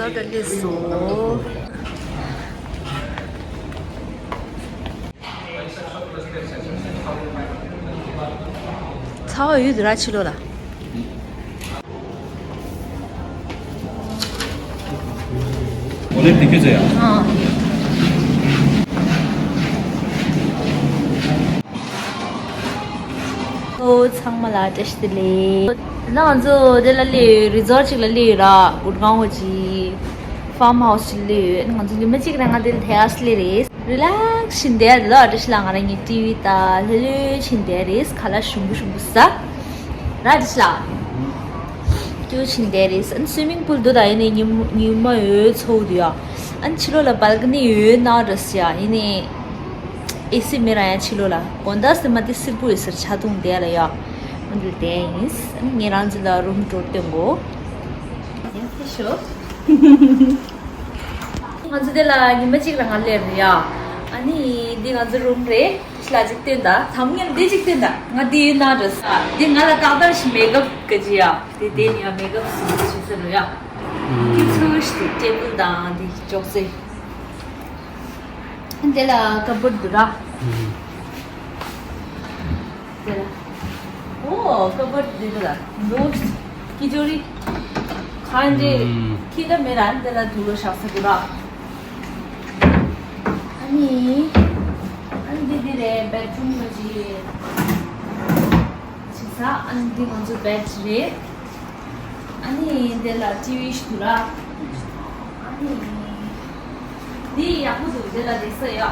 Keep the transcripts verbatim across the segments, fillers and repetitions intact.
ད་ལྟ་སླེབས་སོང་། ཚ་བ་ཡོད་དུ་ར་ཕྱི་ལོགས་ལ། འོ་ལེ་དེ་ཁྱོད་ཚོ་ཡ། ཨ། ཨོ་ཚང་མ་ལ་བཀྲ་ཤིས་བདེ་ལེགས། ད་ང་ཚོ་དེ་ལ་སླེབས་ཡོད། རི་ཛོར་ཅིག་ལ་སླེབས་ཡོད་ར། གུར་གང་བོ་ཅིག་ཕརམ་ཧའུ་སི་ཅིག་ལ་སླེབས་ཡོད། ང་ཚོ་ཉི་མ་གཅིག་རང་ང་དེ་ལ་ཐེ་ཨ་སི་ལེ་རེད། རི་ལེགས་ཤིག་བྱས་ལ་བཀྲ་ཤིས་ལ་ང་རང་གཉིས་ཊི་ཝི་ལྟ་ལྷོད་ལྷོད་བྱས་བསྡད་རེད། ཁ་ལག་ཞིམ་པོ་ཞིམ་པོ་ཟ། ར་བཀྲ་ཤིས་ལ། ཀྱུ་བྱས་བསྡད་རེད། ཨ་ནི་སུའི་མིང་པུལ་འདུག་ད། ཡིན་ནའི་ཉི་མ་ཉི་མ་ཡོད་ཚོགས་འདུག་ཡ། ཨ་ནི་ཕྱི་ལོགས་ལ་བལ་ཀ་ནི་ཡོད་ན་འདྲ་ཟེར་ཡ། ཡིན་ནའི་ཨེ་སི་མེད་ར་ཡ་ཕྱི་ལོགས་ལ། དགོང་དག་སེ་མ་དེ་སིར་པུ་ཡོད་སར་ཆ་འཐུང་བསྡད་ལ་ཡ། ཨ་འདི་བསྡད་ཡིན། ཨ་ནི་ངས་རང་ཚོ་ལ་རུམ་ཊུར་སྟོན་གོ། ཡ་ཕེབས་ཤོག་ང་ཚོ་དེ་ལ་ཉི་མ་གཅིག་རང་ང་སླེབས་རེད་ཡ། ཨ་ནི་འདི་ང་ཚོ་རུམ་རེད། ལ་ཅིག་སྟོན་ད། དམ་ངན་འདི་ཅིག་སྟོན་ད། ང་འདི་ཡོད་ན་འགྲོ་ས། འདི་ང་ལ་ཏག་ཏག་ཞིག་མེག་ཨབ་ག་ཅི་ཡ། དེ་དེ་ནི་ཡ་མེག་ཨབ་སུ་ཞིག་ཟེར་རོ་ཡ། འདི་ཚུ་ཞིག་ཊེ་བལ་དང་འདི་ཅོག་ཙེ། འདི་ལ་ཀ་བོཌ་འདུག་ར། འདི་ལ། ཨོ་ཀ་བོཌ་འདི་འདུག་ར། ནོཊ་ཀི་ཅོ་རི། ཁ་འདྲེ། ཁྱི་ད་མེད་ར། འདི་ལ་དུག་ལོག་བཞག་ས་འདུག་ར། ཨ་ནི། ཨ་ནི་འདི་འདི་རེད། བེད་རུམ་ག་ཅི། ཅིག་ས། ཨ་ནི་འདི་ང་ཚོ་བེད་རེད། ཨ་ནི་འདི་ལ་ཊི་ཝི་ཞིག་འདུག་ར། ཨ་ནི། འདི་ཡག་པོ་འདུག་འདི་ལ་བསྡད་ས་ཡ།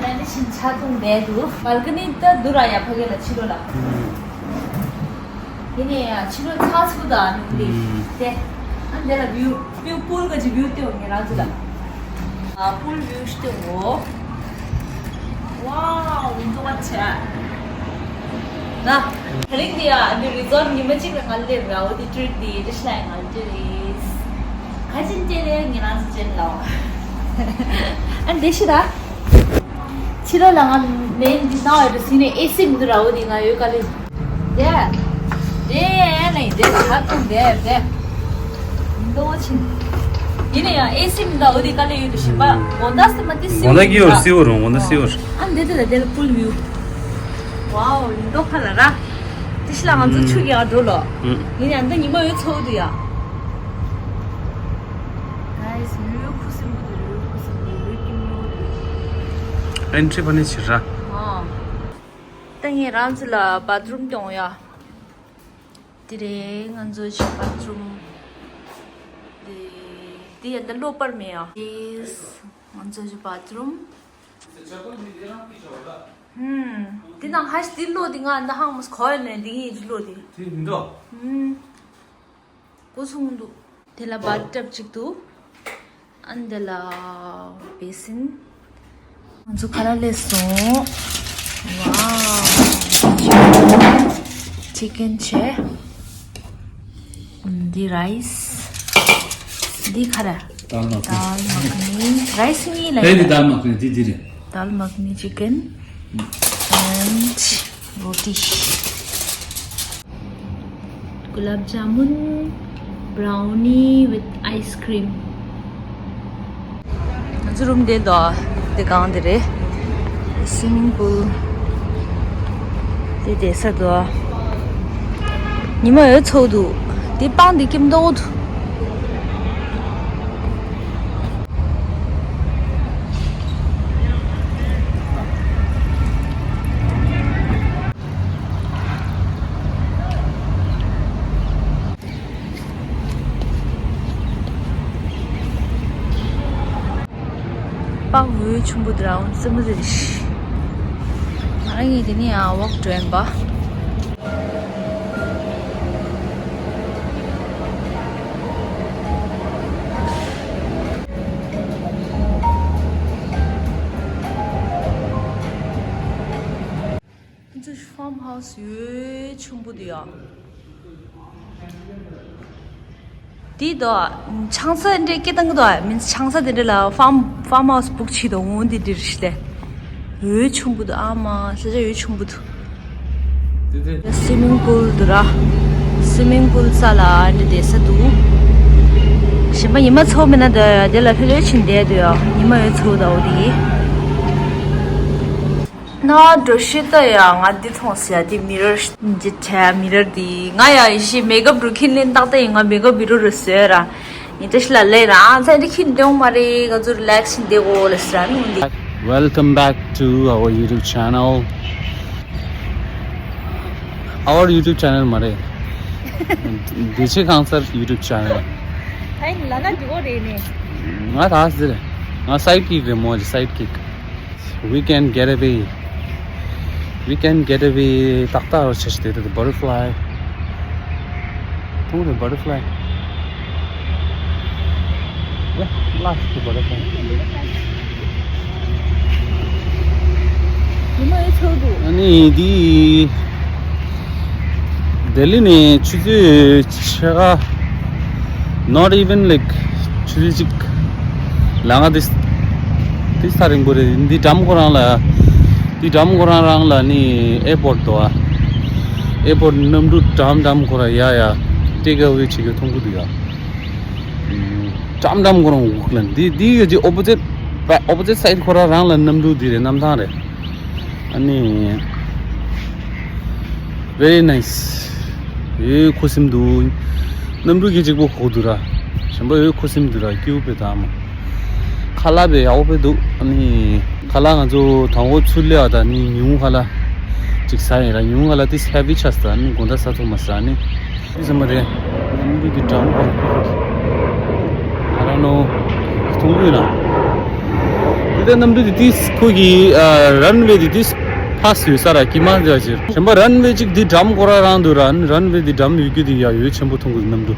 ད་ནི་ཕྱིན་ཆ་ཐུང་བསྡད་འདུག་བལ་ཀ་ནི་ད་འདུག་ར་ཡ། ཕ་གི་ལ་ཕྱི་ལོགས་ལ། ཡིན་ནའི་ཡ་ཕྱི་ལོགས་ཚ་སུ་ད་ནི་འདི། དེ། ཨ་འདི་ལ་བིའུ། བིའུ་པུལ་ག་ཅི་བིའུ་སྟེ་འོ་ངེད་རང་ཚོ་ལ། ཨ་པུལ་བིའུ་སྟེ་འོ། ཝའོ་ཡིན་ཏོ་བ་ཆ། ན། དེ་རིང་འདི་ཡ་འདི་རི་ཛོར་ཉི་མ་གཅིག་ལ་ང་སླེབས་ར། འོ་འདི་ཊི་རིཊ་འདི་འདི་ཤ་ཡ་ང་ཊི་རིཊ། ག་ཅི་སྟེ་རེད་ངེད་རང་ཚོ་ཅན་ལ་བ། ཨ་འདི་ཤི་ད། ཕྱི་ལོགས་ལ་ང་མེན་འདི་ན་ཡོད་ཟིན་ནས་ཨེ་སི་མི་འདུག་ར། འོ་འདི་ང་ཡོད་ག་ལེ། དེ། དེ་ནས་དེ་ཁ་ཐུང་དེ་དེ། མདོ་ཆིན། ཡིན་ན་ཡང་ཨེ་སི་མི་འདུག་འོ་འདི་ག་ལེ་ཡོད་དུ་ཞིམ་པ། དགོང་དག་སེ་མ་དེ་སིའུ་དགོང་དག་གི་ཡོད་སིའུ་རུང་དགོང་དག་སིའུ་རུང་། ཨ་འདི་དེ་ལ་དེ་ལ་པུལ་བིའུ། ཝའོ་མདོ་ཁ་ལ་ར། དེ་ཤི་ལ་ང་ཚོ་ཆུ་ཡག་འགྲོ་ལོ། ཡིན་ཡང་འདི་ཉི་མ་ཡོད་ཚོགས་འདུག་ཡ། ནའིས། ལུས་ཁུ་སིམ་པོ་འདུག་ལུས་ཁུ་སིམ་པོ་འདུག་ལུས་སྐྱིད་པོ་འདུག་ཨེན་ཊི་རི་ཕ་ནི་ཕྱིར་ར། ཨ། ད་ངས་རང་ཚོ་ལ་བཱཐ་རུམ་སྟོན་ཡ། དེ་རེད། ང་ཚོའི་བཱཐ་རུམ། དེ་དེ་ཡ་འདི་གློག་པར་མེད་ཡ། ཡེས། ང་ཚོའི་བཱཐ་རུམ། ཧུམ། དེ་ནང་ཧ་ཤི་དེ་གློག་དེ་ང་འདི་ཧང་མོ་གོ་ཡ་ནས་འདི་ཡིན་གློག་དེ། དེ་མི་འདུག་ཧུམ། སྒོ་སྲུང་འདུག་དེ་ལ་བཱཐ་ཊབ་ཅིག་འདུག་ཨ་འདི་ལ་བེ་སིན། ང་ཚོ་ཁ་ལག་སླེབས་སོང་། ཝའོ། ཅི་ཀན་བྱས། འདི་རའིས། འདི་ག་རེ། དཱལ་མ་ཁ་ནི། དཱལ་མ་ཁ་ནི། རའིས་གཉིས་ལ། ཨེ་འདི་དཱལ་མ་ཁ་ནི་འདི་འདི་རེད། དཱལ་མ་ཁ་ནི་ཅི་ཀན། and roti. Gulab jamun, brownie with ice cream. ང་ཚོ་རུམ་དེ་དོ། དེ་གང་དེ་རེད། སུའི་མིང་པུལ། དེ་དེ་ས་དོ། ཉི་མ་ཡོད་ཚོགས་འདུག་དེ་སྤང་དེ་ཀིམ་དོག་འདུག་པག་འོད་ཆུང་པོ་འདི་རང་རྩེད་མོ་རེད། ང་རང་གིས་དེ་ནས་ཡང་ཝོག་འགྲོ་ཡིན་པ། ཁོ་ཚོ་ཕརམ་ཧའུ་སི་འོད་ཆུང་པོ་འདུག་ཡ། དེ་དོ། ཆང་ས་འདྲ་སྐད་བཏང་གི་འདུག་མིན་ཆང་ས་དེ་འདྲ་ལ་ཕརམ་ཕརམ་ཧའུ་སི་བུག་བྱས་འདུག་འོ་འདི་འདྲ་རེད་ལེ། འོད་ཆུང་པོ་འདུག་ཨ་མ་ས་ཆ་འོད་ཆུང་པོ་འདུག་དེ་དེ། སུའི་མིང་པུལ་འདུག་ར། སུའི་མིང་པུལ་ས་ལ་འདི་བསྡད་ས་འདུག་གཞན་པ་ཉི་མ་ཚོ་མེད་ན་འདི་འདི་ལ་ལྷོད་ལྷོད་ཕྱིན་བསྡད་འདུག་ཡ། ཉི་མ་ཡོད་ཚོ་ད་འོ་དེ། ན་འགྲོ་ཤེས་ད་ཡ། ང་འདི་མཐོང་ཟེར་ཡ་འདི་མི་རར་འདི་བྱས་མི་རར་འདི་ང་ཡ་ཡི་ཤི་མེག་ཨབ་རུ་ཁྱིན་ལེན་ཏག་ཏག་ཡིན། ང་མེག་ཨབ་བི་རོ་རུ་བཟོས་ར། ཡིན་ཏེ་ཤི་ལ་ལས་ར་ཚ་འདི་ཁྱིན་འདོང་མ་རེད། ང་ཚོ་རི་ལེགས་ཕྱིན་བསྡད་གོ་ལ་ཟེར་ར་ནི་འདི། Welcome back to our YouTube channel. Our YouTube channel མ་རེད། བདེ་ཆེན་ཁང་གསར་YouTube channel. ད་ཡིན་ལ་ན་འགྲིག་གོ་རེད་ནི། ང་ད་ཟེར། ང་སའིཌ་ཀིག་རེད་མོ། སའིཌ་ཀིག We can get away. We can get away. ཏག་ཏག་རོ་ཆེ་ཆེ་དེ་དེ་butterfly. མཐོང་རེད་butterfly. Yeah, last butterfly. ཉི་མ་ཡོད་ཚོད་འདུག་ཨ་ནི་འདི་ལྡི་ལི་ནས་ཆུ་ཚོད་ཕྱེད་ཀ not even like ཆུ་ཚོད་གཅིག་ལ་ང་འདི་འདི་ས་རིང་པོ་རེད། འདི་འགྲམ་ཁོ་རང་ལ་འདི་འགྲམ་ཁོ་རང་རང་ལ་ནི་ཨེར་པོར་ཊི་འདུག་ཨ། ཨེར་པོར་ཊི་གནམ་གྲུ་འགྲམ་འགྲམ་ཁོ་རང་ཡ་ཡ་ཊེག་ཨ་ཝེ་བྱེད་རྒྱུ་མཐོང་གི་འདུག་ཡ། འགྲམ་འགྲམ་ཁོ་རང་འུག་ལ་འདི་འདི་གི་འདི་ཨོ་པོ་ཛིཊ་ཨོ་པོ་ཛིཊ་སའིཌ་ཁོ་རང་རང་ལ་གནམ་གྲུ་འདི་རེད། གནམ་ཐང་རེད། ཨ་ནི། Very nice. ཡོད་ཁུ་སིམ་འདུག་གནམ་གྲུ་གི་གཅིག་པོ་གོ་འདུག་ར། གཞན་པ་ཡོད་ཁུ་སིམ་འདུག་ར། ཀྱུ་པེ་དང་མ། ཁ་ལག་པེ་ཡག་པོ་པེ་འདུག་ཨ་ནི། ཁ་ལག་ང་ཚོ་དང་པོ་ཚུར་སླེབས་པ་དང་ནི་ཉུང་ཁ་ལག་གཅིག་ཟ་ཡིན་ར། ཉུང་ཁ་ལག་དེ་ཧེ་བི་ཆགས་ས། ཨ་ནི་དགོང་དག་ཟ་ཐུབ་མ་ཟ་ནི། ཅི་ཟེར་མ་རེད། གནམ་གྲུ་གི་འགྲམ་པ། I don't know. མཐོང་གི་ཡོད་ན། འདི་ལྟར་གནམ་གྲུ་འདི་ཏིས་ཁོ་གི་ཨ་རན་ཝེ་འདི་ཏིས་ཕ་སི་ཡོད་ས་ར། ཀི་མ་འདི་ཞིག་གཞན་པ་རན་ཝེ་གཅིག་འདི་འགྲམ་ཁོ་ར་རང་འདུག་ར། རན་ཝེ་འདི་འགྲམ་ཡོད་རྒྱུ་འདི་ཡ་ཡོད་ཆེན་པོ་མཐོང་གི་གནམ་གྲུ།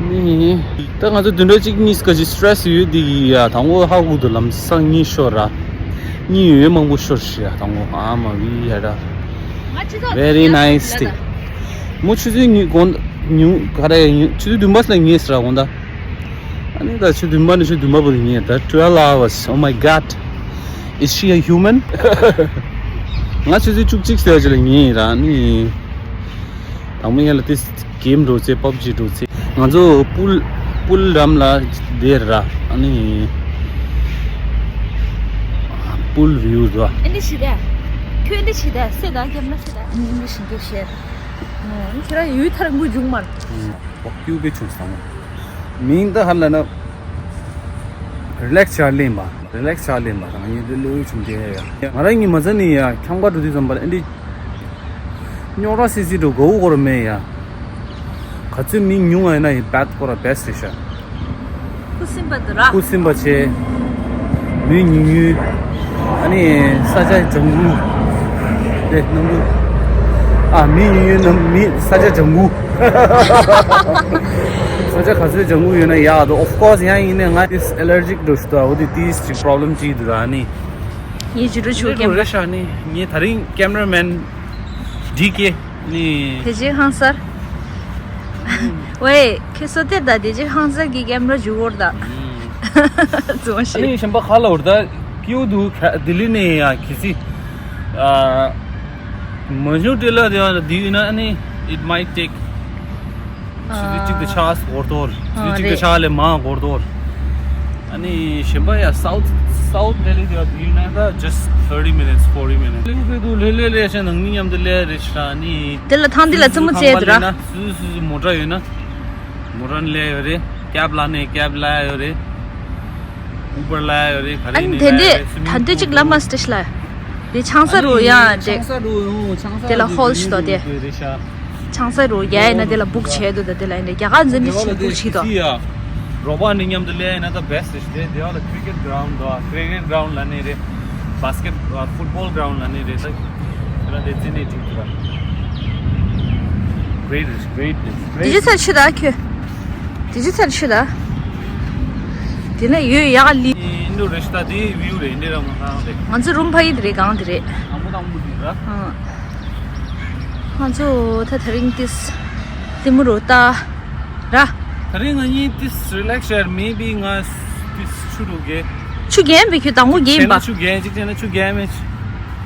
ནི། ད་ང་ཚོ་བདུན་ཕྲག་གཅིག་གཉིས་ཀ་ཅིག་སི་ཊེ་རེ་སི་ཡོད་འདི་གི་ཡ་དང་པོ་ཧ་གོ་འདུག་ལམ་སང་གཉིད་ཤོར་ར། གཉིད་ཡོད་མང་པོ་ཤོར་ཤི་ཡ་དང་པོ་ཨ་མ་བི་ཡ་ར། Very nice day. མོ་ཆུ་ཚོད་ཉི་དགོང་ཉུང་ག་རེ་ཉུང་ཆུ་ཚོད་བདུན་པ་ལ་ཉལ་སི་ར་དགོང་དག་ཨ་ནི་ད་ཆུ་བདུན་པ་ནས་ཆུ་བདུན་པ་བར་ཉལ་ད་twelve hours. Oh my god. Is she a human? ང་ཆུ་ཚོད་བཅུ་གཅིག་ཟེར་བ་ཅིག་ལ་ཉལ་ར་ནི། དང་པོ་ཡན་ལ་དེ་གེམ་འགྲོ་ཚེ་པབ་ཇི་འགྲོ་ཚེ་ང་ཚོ་པུལ་པུལ་འགྲམ་ལ་བསྡད་ར་ཨ་ནི་པུལ་བིའུ་འགྲོ། ཨེ་འདི་ཞིག་རེད། ཁྱོད་ཨེ་འདི་ཞིག་རེད་སེ་ད་གེམ་ལ་སེ་ད་ཨེ་འདི་ཞིག་རེད་ཤེར། ཁྱེད་རང་ཡུལ་ཐར་འགུལ་བྱུང་མར། ཨོ་ཀྱུ་པེ་ཆུང་སང་། མིང་ད་ཧ་ལ་ན་རི་ལེགས་ཆ་ལེན་པ། རི་ལེགས་ཆ་ལེན་པ་དང་ངས་འདི་ལོས་བྱུང་དེ་ཡ། ང་རང་གཉིས་མ་ཚད་ནི་ཡ་ཁྱང་པ་འགྲོ་དུས་ཙམ་པ་ལ་ཨེ་འདི་རྙོག་དྲ་སི་སི་འགྲོ་གོ་བོ་གོ་ར་མེད་ཡ། ག་ཚོད་མི་ཉུང་བ་ཡིན་ན་ཡི་བད་སྐོར་ར་བེ་སི་རེད་ཤག་ཁུ་སིམ་པ་འདུག་ར། ཁུ་སིམ་པ་བྱས། མི་ཉུང་ཉུང་། ཨ་ནི་ས་ཆ་ལྗང་གུ། དེ་གནམ་གྲུ། ཨ་མི་ཉུང་ཉུང་ནམ་མི་ས་ཆ་ལྗང་གུ། ས་ཆ་ག་ཚོད་ལྗང་གུ་ཡོད་ན་ཡག་འདུག Of course ཡང་ཡིན་ནའི་ང་ཏིས་ཨེ་ལར་ཇིག་འགྲོ་ཤི་འདུག་འོ་དེ་ཏིས་ཅིག་པོ་རོབ་ལེམ་ཅིག་འདུག་ར་ཨ་ནི། ངའི་ཇུ་རུ་ཆུ་ཀེམ་ར་ཤ་ནི་ངའི་ད་རིང་ཀེམ་ར་མེན་ཌི་ཀེ་ནི། དེ་རྗེས་ཧང་སར། ཝེ་ཁྱེད་སོ་ཏེ་ད་དེ་རྗེས་ཧང་སར་གི་ཀེམ་ར་ཇུ་བོར་ད། ཙོང་ཨ་ཤི། ནི་ཤམ་པ་ཁ་ལ་བོར་ད་ཀིའུ་དུ་ལྡི་ལི་ནས་ཡ་ཁི་སི། མ་ཞུ་ཏེ་ལ་དེ་བ་ལ་དེ་ཡིན་ན་ནི་it might take ཆུ་ཚོད་གཅིག་དང་ཕྱེད་ཀ་འགོར་དོར། ཆུ་ཚོད་གཅིག་དང་ཕྱེད་ཀ་ལས་མང་འགོར་དོར། ཨ་ནི་གཞན་པ་ཡ་སའུ་ཐི་སའུ་ཐི་ཌེ་ལི་དེ་བ་དེ་ཡིན་ན་ད་just thirty minutes, forty minutes. ལེ་ལེ་དུ་ལེ་ལེ་ལེ་ཞེ་ནང་མི་མཉམ་དུ་ལེ་རེ་ཤ་ནི། དེ་ལ་ཐང་དེ་ལ་ཙི་མོ་བྱས་འདུག་ར། སུ་སུ་སུ་མོ་ཊ་ཡོད་ན་མོ་ཊ་ནི་ལེ་ཡོད་རེད། ཀེབ་ལ་ནི་ཀེབ་ལ་ཡོད་རེད། ཨུ་བར་ལ་ཡོད་རེད། ག་རེ་ཨ་ནི་ནི་དེ་ལ་འདྲས་ཡོད་རེད། ད་འདྲས་གཅིག་ལ་མ་སྟེ་ཤ་ལ། དེ་ཆང་ས་རུ་ཡང་ཆང་ས་རུ་ཆང་ས་དེ་ལ་ཧོལ་ཞིག་དོ་དེ། ཆང་ས་རུ་ཡ་ཡིན་ན་དེ་ལ་བུག་བྱས་འདུག་ད་དེ་ལ་ཡིན་ན་རྒྱ་གར་འཛིན་གྲྭ་ཆེན་པོ་ཞིག་དོ། རོ་པ་ནི་མཉམ་དུ་ལས་ཡིན་ན་ད་བེ་སི་ཊི་རེད། དེ་ཡང་ལ་ཀི་རི་ཀེ་ཊི་གྲའུན་ཌི་དོ། ཀི་རི་ཀེ་ཊི་གྲའུན་ཌི་ལ་ནི་རེད། བྷ་སི་ཀེ་ཊི་ཕུཊ་བྷོལ་གྲའུན་ཌི་ལ་ནི་རེད། ད་དེ་ལ་དེ་རྩིས་ནས་འགྲིག་འདུག་ར། Great, great place. དེ་ཅི་ཚར་ཆུ་ད་ཁྱོད། དེ་ཅི་ཚར་ཆུ་ད། དེ་ན་ཡོད་ཡག་ལི། ཨིན་ཌོ་རེ་ཤི་ད་དེ་བིའུ་རེད། ཨིན་ཌི་ར་མ་ཁང་རེད། ང་ཚོ་རུམ་ཕ་ཡི་དེ་རེད་གང་དེ་རེད། དང་པོ་དང་པོ་དེ་ར། ཨང་། ང་ཚོ་ད་ད་རིང་ཏིས་ལྟད་མོ་རོ་ལྟ་ར། ད་རིང་ང་གཉིས་ཏིས་རི་ལེག་སི་ཡར་མེ་བི་ང་ཏིས་ཆུ་རུ་གེ། ཆུ་རྒན་པའི་ཁྱོད་དང་པོ་རྒན་པ། ཆུ་རྒན་གཅིག་བྱས་ན་ཆུ་རྒན་མེད།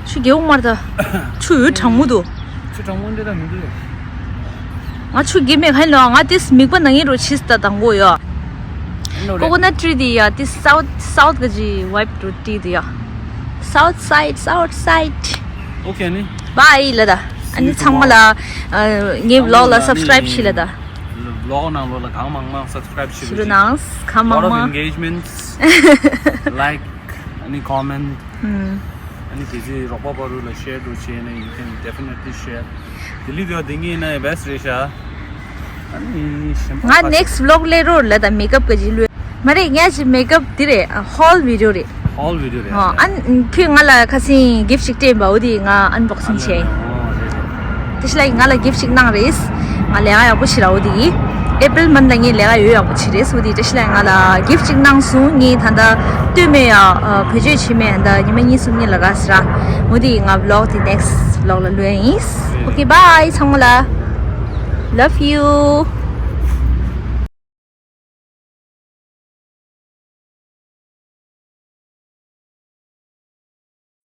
ཆུ་རྒན་འོང་མར་ད། ཆུ་འོད་གྲང་མོ་འདུག་ཆུ་གྲང་མོ་འདི་ད་མི་འདུག་ང་ཆུ་གི་མེད་ཁན་ལོ། ང་དེས་མིག་པ་ནང་ཡིན་རོ་ཆིས་ད་དང་གོ་ཡོ། Coconut tree དེ་ཡ་དེ་south south གི་ཇི་vibe དུ་ཏི་དེ་ཡ། South side, south side. Okay, ནི། Bye ལ་ད། ཨ་ནི་ཚང་མ་ལ་ངའི་vlog ལ་subscribe ཞིག་ལ་ད། Vlog ནང་ལོ་ལ་གང་མང་མང་subscribe ཞིག་ཞུ་རུ་ནང་གང་མང་མང་། Engagements, like, any comment. ཨ་ནི་དེ་ཚེ་རོགས་པ་བར་ལ་share དུ་བྱས་ནས you can definitely share. དེ་ལི་དེ་བ་དེ་ངའི་ན་best རེད་ཤག་ཨ་ནི་ཞིམ་པ་ང་next vlog ལས་རོར་ལ་ད་makeup ག་ཇི་ལུས། མ་རེད་ངས་ཅི་makeup དེ་རེད། haul video རེད། haul video རེད། ཨ་ཁྱོད་ང་ལ་ཁ་སང་gift ཞིག་སྤྲད་པ་འོ་དེ་ང་unboxing བྱས། དེ་ཤི་ལ་ང་ལ་gift ཞིག་གནང་རེད། ང་ལས་ཀ་ཡག་པོ་ཞིག་ར་འོ་དེ། April month ལ་ངས་ལས་ཀ་ཡོད་ཡག་པོ་ཞིག་རེད། འོ་དེ་དེ་ཤི་ལ་ང་ལ་gift ཞིག་གནང་སོང་། ངས་ད་ལྟ་ལྟོས་མེད་ཡ་བེད་སྤྱོད་བྱེད་མེད་ད་ཉི་མ་གཉིས་གསུམ་གཉིས་ལ་ར་སི་ར། འོ་དེ་ང་vlog དེ་next vlog ལ་ལོས་ཡིན། Okay bye ཚང་མ་ལ། Love you.